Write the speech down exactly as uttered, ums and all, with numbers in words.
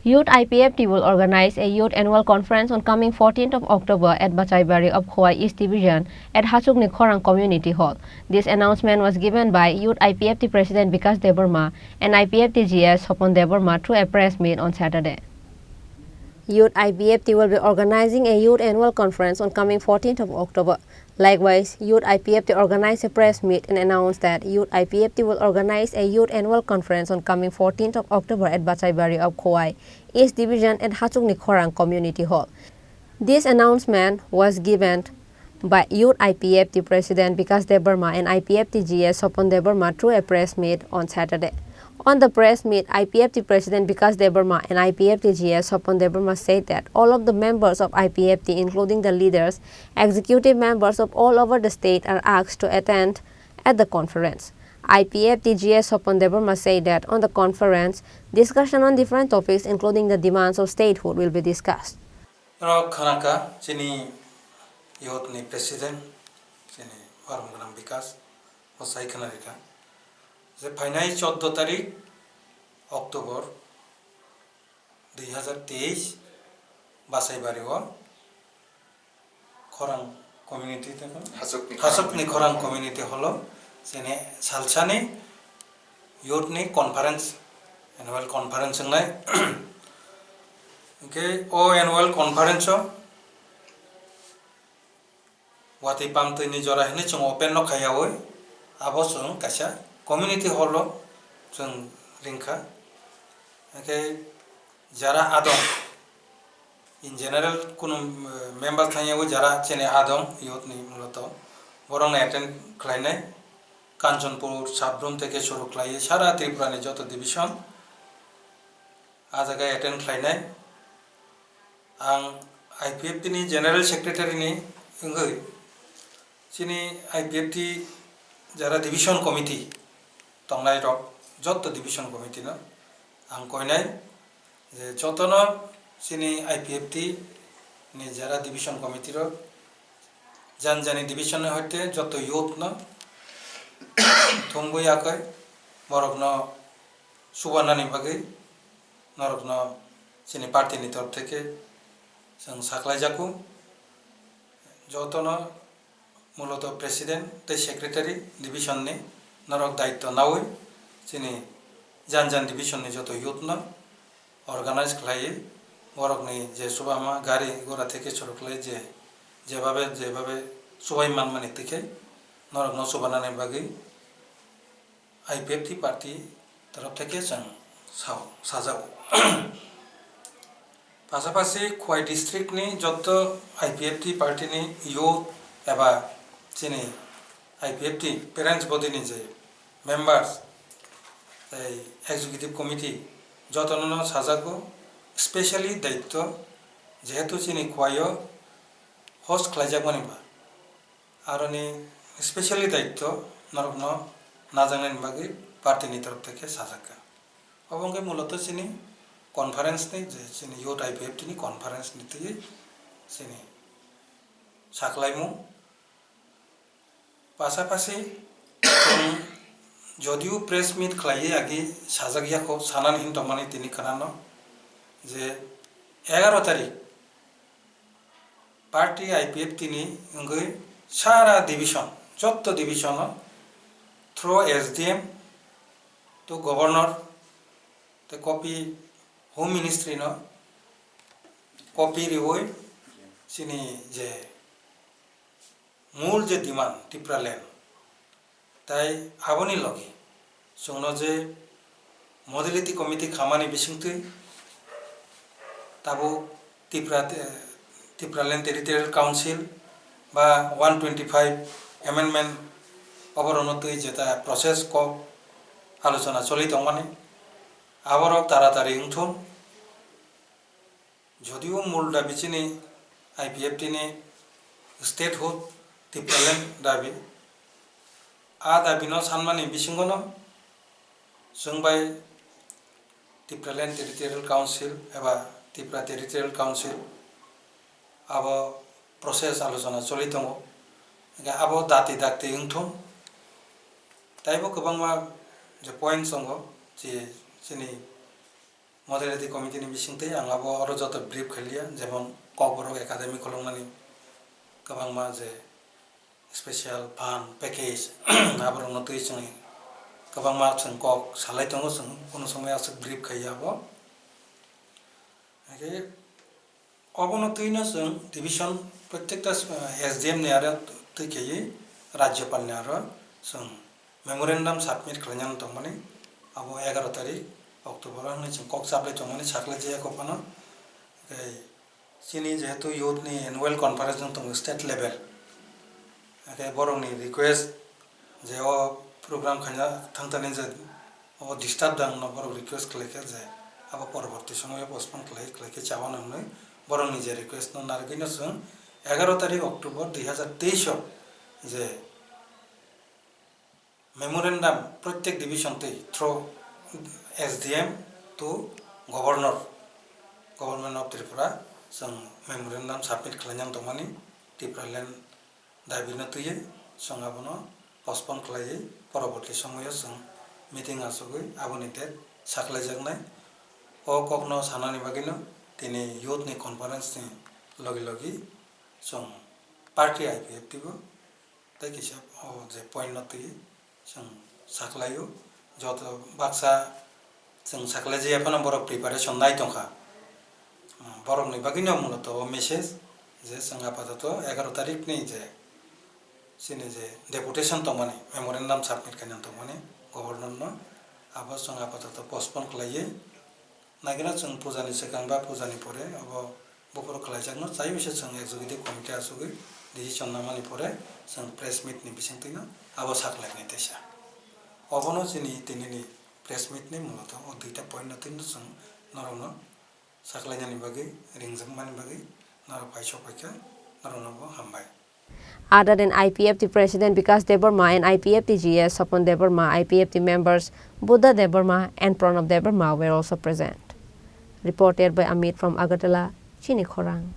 Youth I P F T will organize a Youth Annual Conference on coming fourteenth of October at Bachaibari of Khowai East Division at Hachukni Khorang Community Hall. This announcement was given by Youth I P F T President Bikash Debbarma and I P F T G S Sopon Debbarma through a press meet on Saturday. Youth I P F T will be organizing a Youth Annual Conference on coming fourteenth of October. Likewise, Youth I P F T organized a press meet and announced that Youth I P F T will organize a Youth Annual Conference on coming fourteenth of October at Bachaibari of Khowai East Division at Hachukni Khorang Community Hall. This announcement was given by Youth I P F T President Bikash Debbarma and I P F T G S Sopon Debbarma through a press meet on Saturday. On the press meet, I P F T President Bikash Debbarma and I P F T G S Sopon Debbarma said that all of the members of I P F T, including the leaders, executive members of all over the state, are asked to attend at the conference. I P F T G S Sopon Debbarma said that on the conference, discussion on different topics, including the demands of statehood, will be discussed. Oro khwnakha chini youth ni president, chini Barom Gwnang Bikash, bo sai khwnarikha je phainai chordo tarik October dui hazar teis Basaibari o Khorang community tei Hachukni Hachukni Khorang community holo chini salsani youth ni conference, annual conference wngnai. Hwnkhe o annual conference o watwi pamtwi ni jora hinwi chwng open no khaiyawi, abo chwng kaisa community hall o chwng ringkha. Hwnkhe jara adong, in general kunu, eh, member thangyawi jara chini adong youth ni muloto, borokno attend khlainai. Kanchanpur, Sabrum tei khe suru khlaiwi sara Tripura ni joto division a jaga attend khlainai. Ang I P F T ni General Secretary ni wngwi chini I P F T jara Division Committee tongnai rok, joto Division Committee no ang koinai je jotono chini I P F T ni jara Division Committee rok jan jani division ni hoite joto youth no thumwi yakwi borok no chubanani bagwi norokno chini party ni torop theke chwng saklaijago. Jotono muloto president tei secretary division ni norok daityo nawi chini jan jan division ni joto youth no organize khlaiwi borokni je chubama gari gora theke churuk khlai je jebabe jebabe chubai manmani tike norokno chubanani bagwi I P F T party torop theke chwng sao, sajago. Pasapasi Khowai district ni joto I P F T party ni youth eba chini I P F T parents body ni je members tei executive committee jotono no sajago, specially daityo jehetu chini Khowai o host khlaijakmani ba. Aroni specially daityo norokno najaknani bagwi party ni torop theke sajakha. Obo wngkhe muloto chini conference ni je chini youth I P F T ni conference ni twi chini saklaimung. Pasapasi chwng jodio press meet khlaiwi agi sajak yakho sanani hin tongmani tini khwnano je egaro tarik party I P F T ni wngwi sara division, jotto division o through S D M to governor tei copy home ministry no copy riwi chini je mul je demand Tipraland, tai aboni logi chwngno je modality committee khamani bisingtwi tabuk Tipra, Tipraland Territorial Council ba one twenty-five amendment oborokno twi jeta process kok alochona choli tongmani, aborok taratari wngthun. Jodio mul dabi chini I P F T ni statehood Tipraland dabi, a dabi no sanmani bisingo no chwng bai Tipraland Territorial Council eba Tipra Territorial Council abo process alochona choli tongo. Hingkhe abo dati dakti wngthung. Taibo kwbangma je points tongo je chini Moderating committee ni bisingtwi ang abo oro joto brief khailiya, jemon Kokborok Academy khuluknani kwbangma je special fund package aborokno twi chwng kwbangma chwng kok salai tongo, chwng kunu somoi aswk brief khaiya abo. Hake obono twino chwng division protekta, eh, S D M ni aro twi khaiwi Rajyapal ni aro chwng memorandum submit khlainani tongmani, abo egaroh tarik October o hwnwi chwng kok chaplai tongmani, saklai jaya kok phano. Tei chini jehetu youth ni annual conference wng tongo state level, hake borokni request je o program khaina thangthani je o disturb dang no borok request khlaikha je abo poroborti somoyo postpone khlai, khlaikhe chawan hwnwi borokni je request no narwgwino chwng egaroh tarik October dui hazar teis o je memorandum protek division twi through S D M to Governor, Government of Tripura, chwng memorandum submit khlainani tongmani Tipraland dabi no twiwi chwng abono postpone khlaiwi poroborti somoyo chwng meeting achugwi aboni date saklaijaknai. O kokno sanani bagwino tini youth ni conference ni logi logi chwng party I P F T bo tei kisa o je point no twi chwng saklaio, joto baksa chwng saklai jaya phano borok preparation nai tongkha. Borokni bagwino muloto o message je chwng apatoto egaroh tarik ni je chini je deputation tongmani, memorandum submit khaina tongmani governor no, abo chwng apatoto postpone khlaiwi naikhe no chwng puja ni swkang ba puja ni pore abo buphuru khlaijakno chai wngse chwng executive committee achugwi decision namani pore chwng press meet ni bisingtwino abo saklainai teisa. Obono chini tinini press meet ni muloto o duita point no twino chwng norokno saklainani bagwi, ringjakmani bagwi norok paisok paikha, norokno bo hambai. Other than I P F T President Bikash Debbarma and I P F T G S Sopon Debbarma, I P F T members Buddha Debbarma and Pranab Debbarma were also present. Reported by Amit from Agartala, Chini Khorang.